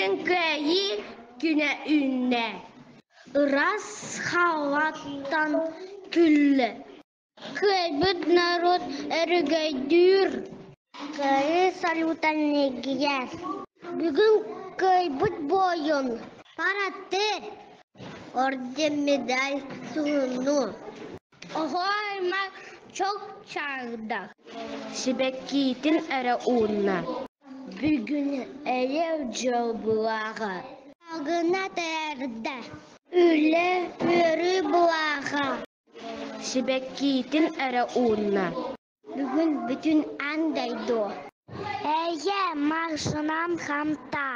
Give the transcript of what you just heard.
Бүгүн Кыайыы күнэ үүннэ. Ыраас халлаантан күллэ. Кыайбыт норуот өрөгөйдүүр. Кыайыы салюта ньиргийэр. Бүгүн кыайбыт буойун парадтыыр. Орден медаль суһунну. Оҕо аймах чох чаарда. Сибэккитин эрэ уунна. Бүгүн эйэ дьол былааҕа. Салгына тэрдэ. Үлэ үөрүү былааҕа. Сибэккитин эрэ уунна. Бүгүн бүтүн аан дойду. Эйэ маршынан хамта.